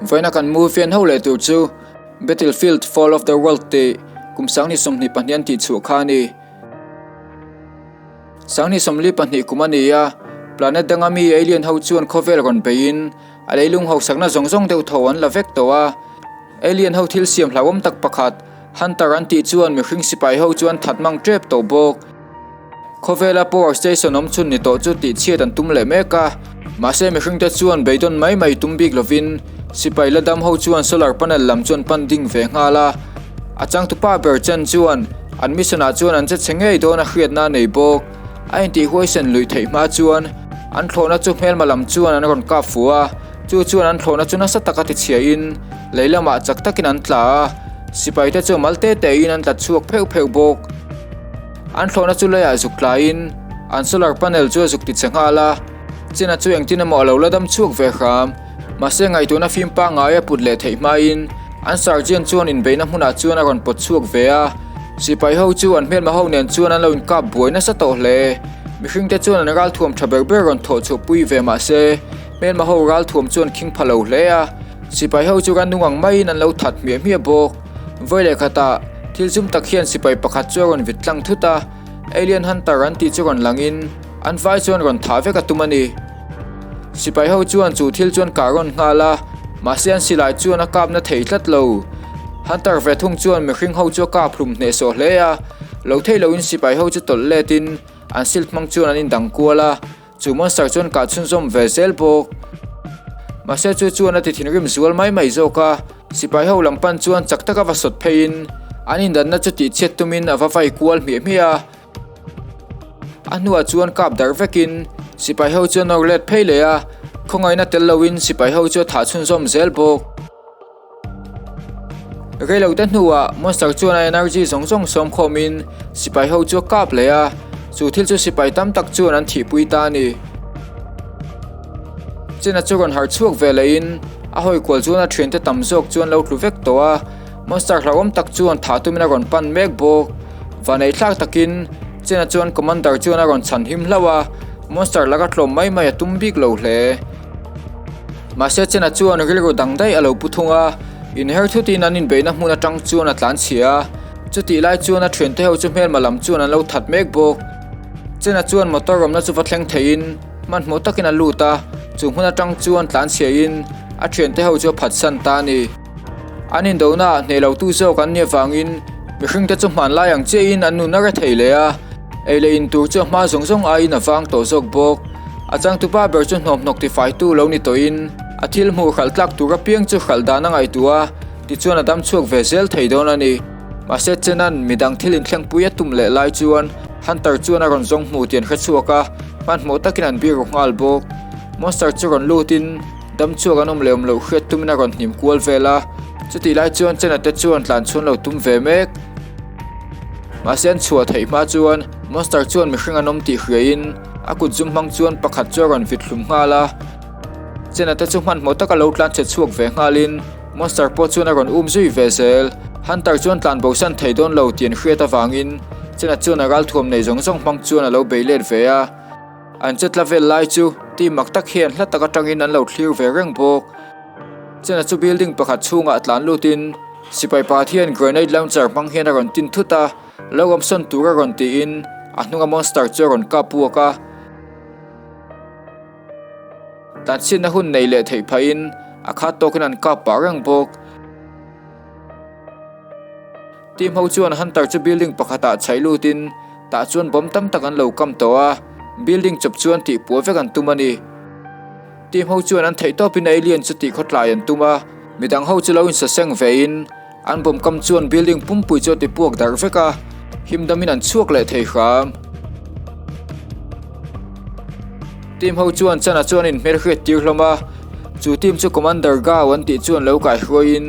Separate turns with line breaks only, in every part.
Vawiina kan movie an ho leh tur chu Battlefield Fall of the World tih kum 2022 an tihchhuah kha a ni. 2042 kum a ni a, planet danga mi alien ho chuan khawvel rawn beiin a leilung hausakna zawng zawng deuh tho an la vek tawh a. Alien ho thil siam hlauhawm tak pakhat, Hunter an tih chuan mihring sipai ho chuan that mang tep tawh bawk. Khawvela power station awm chhun ni tawh chu tihchhiat an tum leh mek a, mahse mihringte chuan beidawn mai mai tum bik lovin sipai la dam ho chuan solar panel lam chu an pan ding ve nghal a. A changtupa ber chen chuan an mission ah chuan an che chhe ngei dawn a hriatna a nei bawk. A intihhuaisen luih theih hma chuan an thlawhna chu hmelma lam chuan an rawn kap fuh a, chu chuan an thlawhna chu nasa taka tichhiahin lei lamah chak takin an tla a, sipaite chu mal te tein an tla chhuak pheuh pheuh bawk. An thlawhna chu leiah zuk tlaiin an solar panel chu a zuk ti che nghal a, China chu engtin emaw a lo la dam chhuak ve hram. Mahse ngaihtuahna fim pangngai a put leh theih hmain an sergeant chuan inbeihna hmunah chuan a rawn pawt chhuak ve a, sipai ho chu an hmelma ho nen chuan an lo inkap buai nasa tawh hle. Mihringte chuan an ralthuam tha ber ber rawn thawh chhuah pui ve mahse hmelma ho ralthuam chuan khing pha lo hle a, sipai ho chu ran nung ang maiin an lo that hmiah hmiah bawk. Vawi leh khatah, thil zum tak hian sipai pakhat chu a rawn vit tlang thut a, Alien Hunter an tih chu rawn langin an vai chuan rawn thah vek a tum a ni. Sipai ho chuan chu thil chuan kah rawn nghal a, mahse an silai chuan a kapna thei tlat lo. Hunter ve thung chuan mihring ho chu a kap hlum hnehsawh hle a, lo theih loin sipai ho chu tawlh letin an shield hmang chuan an indang kual a, Chu monster chuan kah chhunzawm ve zel bawk. Mahse chu chuan a ti thinrim zual mai mai zawk a, sipai ho lam pan chuan chak taka va sawt pheiin an indanna chu tihchhiat tumin a va vai kual hmiah hmiah a. A hnuah chuan kap darh vekin sipai ho chuan nawr let phei leh a, khawngaihna tel loin sipai ho chu a thah chhunzawm zel bawk. Reilote hnuah monster chuan a energy zawng zawng sawm khawmin sipai ho chu a kap leh a, chu thil chu sipai tam tak chuan an thihpui ta a ni. China chu rawn harh chhuak ve lehin a hawi kual chuan a thiante tam zawk chuan lo tlu vek tawh a, monster hlauhawm tak chuan thah tumin a rawn pan mek bawk. Vaneihthlak takin China chuan commander chuan a rawn chhan him hlauh a, monster laka tlawm mai mai a tum bik lo hle. Mahse Chena chuan rilru dang daih a lo pu thung a, inher thutin an inbeihna hmun atang chuan a tlan chhia a, chutih lai chuan a thiante ho chu hmelma lam chuan an lo that mek bawk. Chena chuan motor awmna chu va thleng theihin hmanhmawh takin a lut a, chu hmun atang chuan tlan chhiain a thiante ho chu a phatsan ta a ni. An indonaah hneh lo tu zawk an nih avangin mihringte chu hmanlai ang chiahin an nun a re thei leh a, ei leh in tur chu a hma zawng zawng aiin a vang tawh zawk bawk. A changtupa ber chu hnawmhnawk tifaitu lo ni tawhin a thil hmuh hralh tlak tur apiang chu hralh dan a ngaihtuah a, tichuan a dam chhuak ve zel thei dawn a ni. Mahse Chenan midang thil inthlengpui a tum leh lai chuan Hunter chuan a rawn zawng hmu tih an hre chhuak a, hmanhmawh takin an biru nghal bawk. Monster chu rawn lutin. Dam chhuak an awm leh awm loh hriat tumin a rawn hnim kual vel a, chutih lai chuan Chena te chuan tlan chhuan lo tum ve mek. Mahse an chhuah theih hma chuan Monster chuan mihring an awm tih hriain a kut zum hmang chuan pakhat chu a rawn vit hlum nghal a. Chena te chu hmanhmawh taka lo tlan chhe chhuak ve nghalin Monster pawh chuan a rawn um zui ve zel. Hunter chuan tlan bosan thei dawn lo tih an hriat avangin Chena chuan a ralthuam nei zawng zawng hmang chuan a lo bei let ve a. An che tla vel lai chu ti mak tak hian hla tak atangin an lo thlir ve reng bawk. Chena chu building pakhat chhungah a tlan lutin sipai pa hian grenade launcher hmang hian a rawn tin thut a, lo awmsawn tur a rawn tiin a hnunga monster chu a rawn kap puak a. Tlanchhiatna hun nei leh theih phahin a khat tawkin an kap pah reng bawk. Team ho chuan Hunter chu building pakhatah chhaih lutin tah chuan bomb tam tak an lo kam tawh a, building chawp chuan tih puah vek an tum a ni. Team ho chuan an theih tawpin alien chu tih khawtlai an tum a, midang ho chu lo insaseng vein an bomb kam chuan building pumpui chu a ti puak darh vek a, him damin an chhuak leh thei hram. Team ho chuan Chana chuan inhmelhriat tir hlawm a, chu team chu Commander Gao an tih chuan lo kaihruaiin,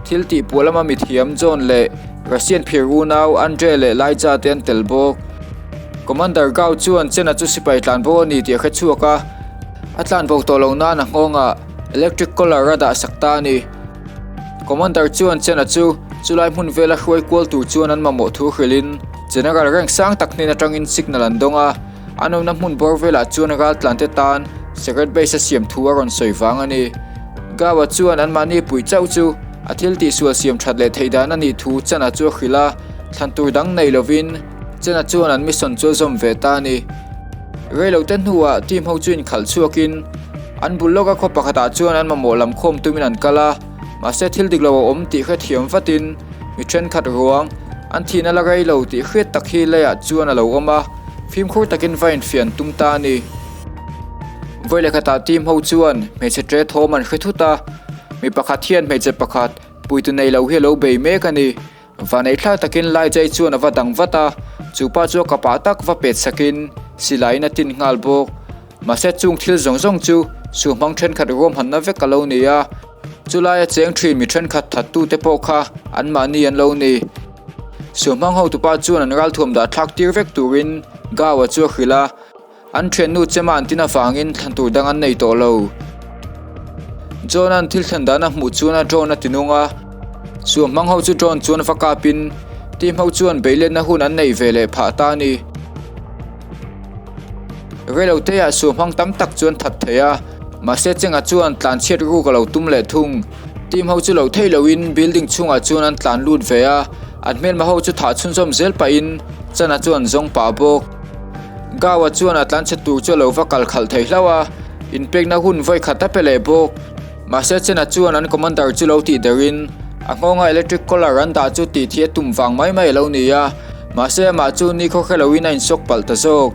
Thil tih puah lama mithiam John leh Russian phir unau Andrei leh Liza te an tel bawk. Commander Gao chuan Chena chu sipai tlanbo a ni tih a hre chhuak a, a tlanbo tawh lo nan a nghawngah electric collar a dah sak ta a ni. Commander chuan Chena chu chulai hmun vela hruai kual tur chuan an mamawh thu hrilhin General rank sang tak hnen atangin signal an dawng a, an awmna hmun bawr velah chuan raltlante tan secret base a siam thu a rawn sawi vang a ni. Gawa chuan anmahni puih chauh chu a thil tihsual siam that leh theih dan a nih thu Chana chu a hrilh a, thlan tur dang nei lovin Chana chuan an mission chu a zawm ve ta a ni. Reilote hnuah team ho chu inkhalh chhuakin an bul lawka khaw pakhatah chuan an mamawh lam khawm tumin an kal a, mahse thil dik lo a awm tih hrethiam vatin mi thenkhat ruang an thihna la rei lo tih hriat tak hi leiah chuan a lo awm a, fimkhur takin va infian tum ta a ni. Vawi leh khatah team ho chuan hmeichhe ṭe thawm an hre thut a, mi pakhat hian hmeichhe pakhat puitu nei lo hi a lo bei mek a ni. Vanei thlak takin Laijai chuan a va dang vat a, chu pa chu a kapah tak va pet sakin silaiin a tin nghal bawk. Mahse chung thil zawng zawng chu suhmang thenkhat ruamhanna vek a lo ni a, chulaia cheng thin mi thenkhat thattute pawh kha anmahni an lo ni. Suhmang hotupa chuan an ralthuam dah thlak tir vek turin Gawa chu a hrilh a. An thiannu chema an tin avangin thlan tur dang an nei tawh lo. John-a'n thil thlen dan a hmuh chuan a drone a ti nung a. Suam hmang ho chu drone chuan va kapin team ho chuan beiletna hun an nei ve leh phah ta a ni. Reiloteah suam hmang tam tak chuan that thei a, mahse Chenga chuan tlanchhiat ruk a lo tum leh thung. Team ho chu lo theih loin building chhungah chuan an tlan lut ve a, an hmelma ho chu thah chhunzawm zel pahin Chana chuan zawng pah bawk. Gawa chuan a tlanchhe tur chu a lo va kal khalh thei hlauh a, inpekna hun vawi khat a pe leh bawk. Mahse Chena chuan an commander chu lo tih derin a nghawnga electric collar an dah chu tih thih a tum vang mai mai a lo ni a, mahse amah chu nikhaw hre loin a insawk palh ta zawk.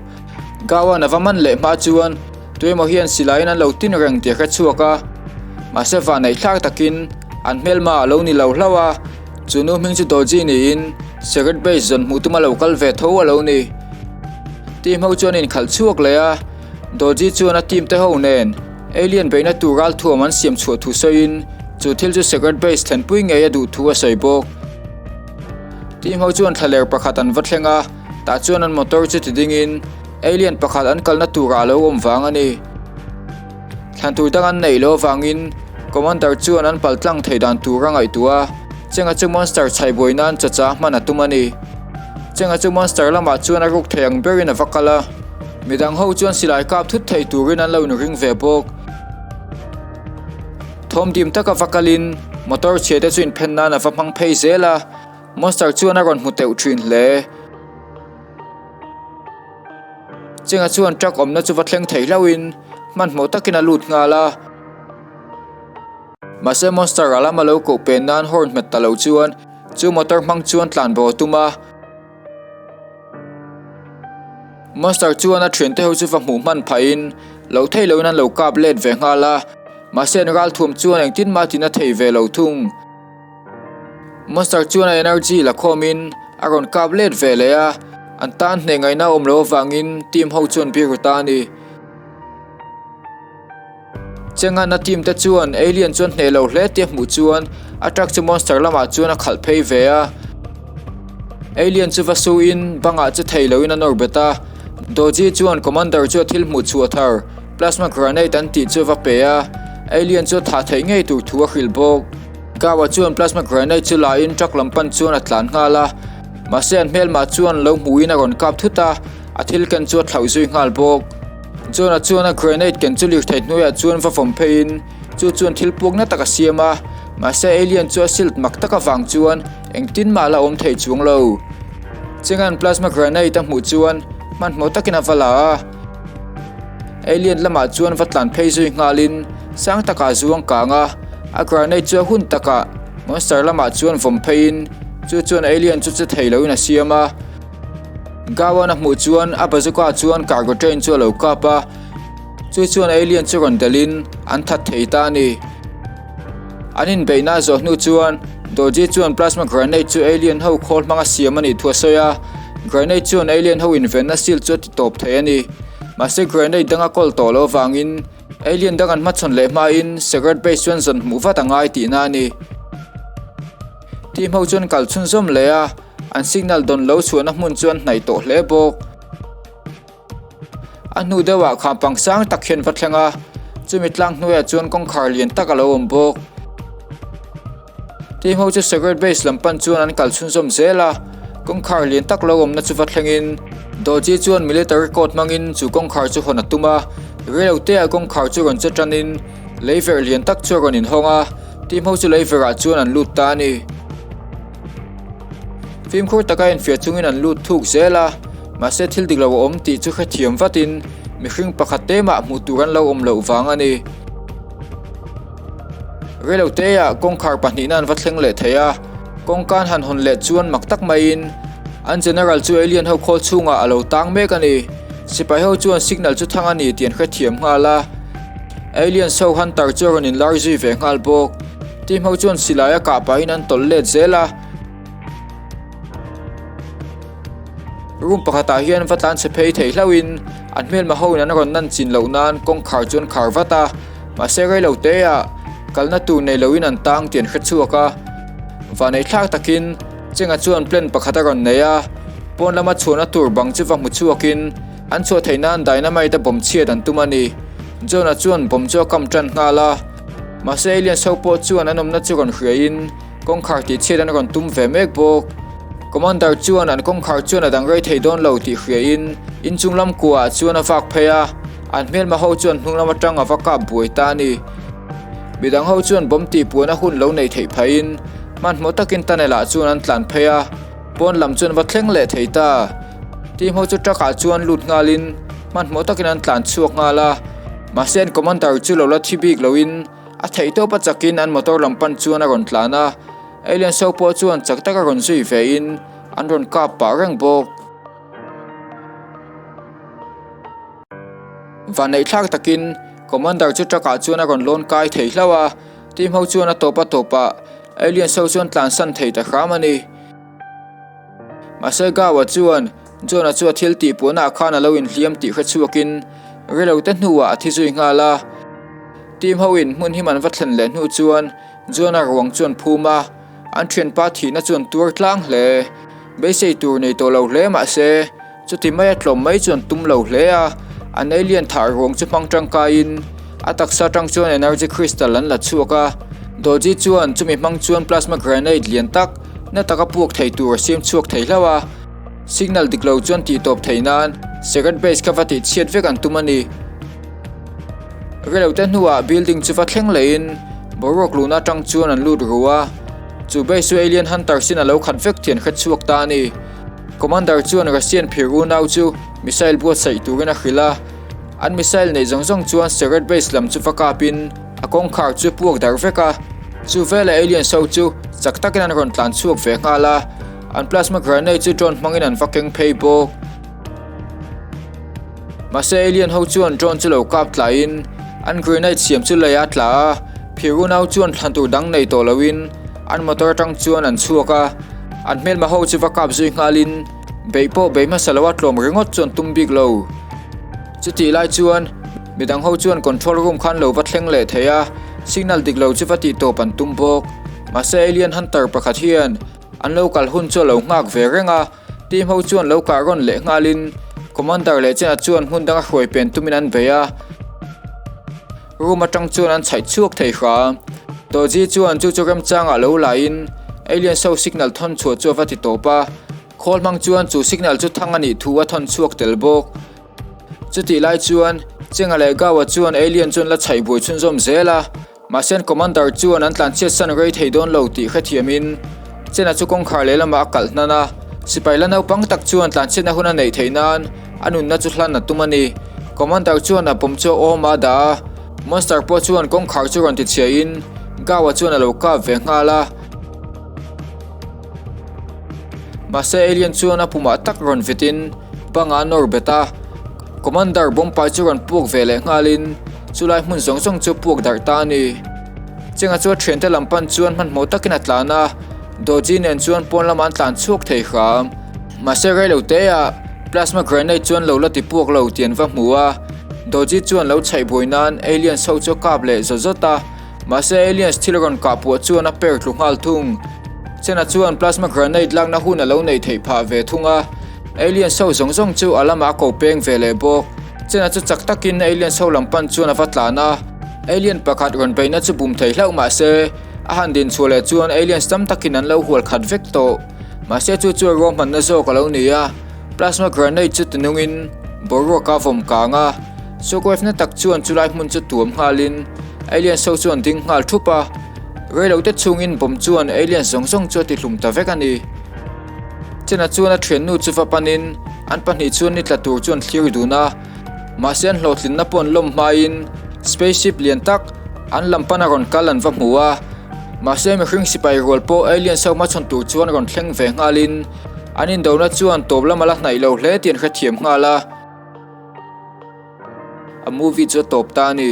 Gawa'n a va man leh hma chuan tuemaw hian silaiin an lo tin reng tih a hre chhuak a, mahse vanneih thlak takin an hmelma a lo ni lo hlauh a. Chu nu hming chu Doji niin Secret Base zawn hmuh tuma lo kal ve tho a lo ni. Team ho chuan inkhalh chhuak leh a, Doji chuan a team te ho nen alien beihna tur ralthuam an siam chhuah thu sawiin chu thil chu Secret Base thlenpui ngei a duh thu a sawi bawk. Team ho chuan thlaler pakhat an va thleng a, tah chuan an motor chu ti dingin alien pakhat an kalna turah a lo awm vang a ni. Thlan tur dang an neih loh avangin Commander chuan an pal tlang thei dan tur a ngaihtuah a, Chenga chu monster chhai buai nan chacha hman a tum a ni. Chenga chu monster lamah chuan a ruk thei ang berin a va kal a, midang ho chuan silai kap thut thei turin an lo inring ve bawk. Thawm dim taka va kalin motor chhia te chu inphen nan a va hmang phei zel a, monster chuan a rawn hmu teuh thin hle. Chenga chuan truck awmna chu va thleng thei hlauhin hmanhmawh takin a lut nghal a. Mahse monster a lama lo koh pen nan horn hmet ta lo chuan chu motor hmang chuan tlan bo a tum a. Monster chuan a thiante ho chu va hmuh hman phahin lo thei loin an lo kap let ve nghal a. Mahse an ralthuam chuan engtin mah tina thei ve lo thung. Monster chuan a energy la khawmin a rawn kap let ve leh a, an tan hneh ngaihna a awm loh avangin team ho chuan biru ta a ni. Chengana team te chuan alien chuan hneh lo hle tih a hmuh chuan a truck chu monster lamah chuan a khalh phei ve a. Alien chu va suin bangah che thei loin a nawr bet a, Doji chuan commander chu a thil hmuh chhuah thar plasma granade an tih chu a va pe a, alien chu a thah theih ngei tur thu a hrilh bawk. Gawa chuan plasma granade chu la in truck lam pan chuan a tlan nghal a, mahse an hmelmah chuan lo hmuhin a rawn kap thut a, a thil ken chu a thlauh zui nghal bawk. John-a chuan a granade ken chu lirthei hnuaiah chuan va vawm pheiin chu chuan thil puak na tak a siam a, mahse alien chu a silt mak tak avang chuan engtin mah la awm thei chuang lo. Chenga'n plasma granade a hmuh chuan hmanhmawh takin a va la a. Alien lamah chuan va tlan phei zui nghalin sang takah a zuang kang a, a granade chu a hun takah monster lamah chuan vawm pheiin chu chuan alien chu che thei loin a siam a. Gawan a hmuh chuan a bazooka chuan cargo train chu a lo kap a, chu chuan alien chu rawn delhin an that thei ta a ni. An inbeihna a zawh hnu chuan Doji chuan plasma granade chu alien ho khawl hmanga siam a nih thu a sawi a, granade chuan alien ho invenna seal chu a ti tawp thei a ni. Mahse granade danga kawl tawh loh avangin alien dang an hmachhawn leh hmain Secret Base chuan zawn hmuh vat a ngai tihna a ni. Team ho chuan kal chhunzawm leh a, an signal dawn lo chhuahna hmun chuan hnaih tawh hle bawk. A hnu deuhah khan pang sang tak hian va thleng a, chumi tlang hnuaiah chuan kawngkhar lian tak a lo awm bawk. Team ho chu Secret Base lam pan chuan an kal chhunzawm zel a, kawngkhar lian tak lo awmna chu va thlengin Doji chuan military code hmangin chu kawngkhar chu hawn a tum a, reiloteah kawngkhar chu rawn che tanin. Leiverh lian tak chu a rawn inhawng a, team ho chu leiverh ah chuan an lut ta a ni. Fimkhur taka infiah chungin an lut thuk zel a, mahse thil dik lo a awm tih chu hrethiam vatin mihring pakhat te mah hmuh tur an lo awm loh vang a ni. Reiloteah kawngkhar pahnihna an va thleng leh thei a, kawngka an han hawn leh chuan mak tak maiin an general chu alien ho khawl chhungah a lo tang mek a ni. Sipai ho chuan signal chu thang a ni tih an hrethiam nghal a, aliens ho hunter chu a rawn inlar zui ve nghal bawk. Team ho chuan silai a kah pahin an tawlh let zel a. Room pakhatah hian va tlan chhe phei thei hlauhin an hmelma ho in an rawn nan chin loh nan kawngkhar chu an khar vat a, mahse rei lo te ah kalna tur nei loin an tang tih an hre chhuak a. Vanei thlak takin Chenga chuan plan pakhat a rawn nei a, pawn lama chhuahna tur bang chu va hmu chhuakin an chhuah theih nan dynamite a bawm chhiat an tum a ni. John-a chuan bawm chu a kam tan nghal a, mahse aliens ho pawh chuan an awmna chu rawn hriain Kawngkhar tih chhiat an rawn tum ve mek bawk. Commander chuan an kawngkhar chuan a dang rei thei dawn lo tih hriain inchung lam kuaah chuan a vak phei a, an hmelma ho chuan hnung lam atang a va kap buai ta a ni. Midang ho chuan bomb tih puan a hun lo nei theih phahin hmanhmawh takin tunnel ah chuan an tlan phei a, pawn lam chuan va thleng leh thei ta. Team ho chu truck ah chuan lut nghalin hmanhmawh takin an tlan chhuak nghal a, mahse an commander chu lo la thi bik loin A theihtawp a chakin an motor lam pan chuan a rawn tlan a, alien so pawh chuan chak taka rawn zui ve in an rawn kap pah reng bawk. Vanneih thlak takin Commander chu truck ah chuan a rawn lawn kai thei hlauh a, team ho chuan a tawp a tawp ah alien so chuan tlan san thei ta hram a ni. Mahse Gawa chuan John-a chu a thil tih puahnaah khan a lo inhliam tih hre chhuakin relote hnuah a thi zui nghal a. Team hoin hmun him an va thlen leh hnu chuan John-a ruang chu an phum a, an thianpa thihna chu an tuar tlang hle. Beisei tur nei tawh lo hle mahse chuti maia tlawm mai chu an tum lo hle a, an alien thah ruang chu hmang tangkaiin a taksa atang chuan energy crystal an la chhuak a. Doji chuan chumi hmang chuan plasma grenade lian tak na taka puak thei tur a siam chhuak thei hlauh a. Signal dik lo chuan tih tawp theih nan secret base kha va tih chhiat vek an tum a ni. Relote hnuah building chu va thleng lehin boruak luhna atang chuan an lut ru a, chu base chu alien hunters in a lo khat vek thian hre chhuak ta a ni. Commander chuan Russian phir unau chu missile buatsaih turin a hrilh a, an missile neih zawng zawng chuan secret base lam chu va kapin a kawngkhar chu puak darh vek a, chu veleh aliens ho chu chak takin an rawn tlan chhuak ve nghal a. An plasma grenade chu drone hmangin an va keng phei bawk. Mahse alien ho chuan drone chu lo kap tlaiin an grenade siam chu lei a tla a, phir unau chuan thlan tur dang nei tawh loin an motor atang chuan an chhuak a, an hmelma ho chu va kap zui nghalin beih pawh bei hmasa lo a tlawm ringawt chuan tum bik lo. Chutih lai chuan midang ho chuan control room khan lo va thleng leh thei a, signal dik lo chu va tih tawp an tum bawk. Mahse alien hunter pakhat hian An lo kal hun chu a lo nghak ve reng a, team ho chuan lo kah rawn leh nghalin Commander leh Chena chuan hmun danga hruai pen tumin an bei a, room atang chuan an chhaih chhuak thei hram. Doji chuan chu chu remchangah lo laiin Aliens ho signal thawn chhuah chu a va ti tawp a, khawl hmang chuan chu signal chu thang a nih thu a thawn chhuak tel bawk. Chutih lai chuan Chenga leh Gawa chuan Alien chu an la chhaih buai chhunzawm zel a. Mahse Commander chuan an tlanchhiat san rei thei dawn lo tih hrethiamin Chena chu kawngkhar lehlamah a kalh hnan a, sipai la naupang tak chuan tlanchhiatna hun a neih theih nan a nunna chu hlan a tum a ni. Commander chuan a pawm chu a awm a dah a, Monster pawh chuan kawngkhar chu rawn tichhiahin Gawa chuan a lo kap ve nghal a. Mahse alien chuan a pumah tak rawn vitin bangah a nawr bet a, Commander bompai chu rawn puak ve leh nghalin chulai hmun zawng zawng chu puak darh ta a ni. Chenga chu a thiante lam pan chuan hmanhmawh takin a tlan a, Doji nen chuan pawn lamah an tlan chhuak thei hram. Mahse reilo teah plasma grenade chuan lo la ti puak lo tih an va hmu a, Doji chuan lo chhaih buai nan aliens ho chu a kap leh zawt zawt a. Mahse aliens thil rawn kah puah chuan a per tlu nghal thung. Chena chuan plasma grenade lakna hun a lo neih theih phah ve thung a, aliens ho zawng zawng chu a lamah a ko peng ve leh bawk. Chena chu chak takin aliens ho lam pan chuan a va tlan a, alien pakhat rawn beihna chu bum thei hlauh mahse a han din chhuah leh chuan aliens tam takin an lo hual khat vek tawh. Mahse chu chu a ruahmanna zawk a lo ni a, plasma grenade chu tinungin boruak a vawm kang a, shockwave na tak chuan chulai hmun chu tuam nghalin. Aliens ho chu an ding nghal thup a, reilote chhungin bomb chuan aliens zawng zawng chu a ti hlum ta vek a ni. Chena chuan a thiannu chu va panin an pahnih chuan ni tla tur chu an thlir dun a, mahse an hlawhtlinna pawh an lawm hmain spaceship lian tak an lam pana rawn kal an va hmu a, mahse mihring sipai rual pawh aliens ho hmachhawn tur chuan rawn thleng ve nghalin an indona chuan tawp lam a la hnaih lo hle tih an hrethiam nghal a. A movie chu a tawp ta a ni.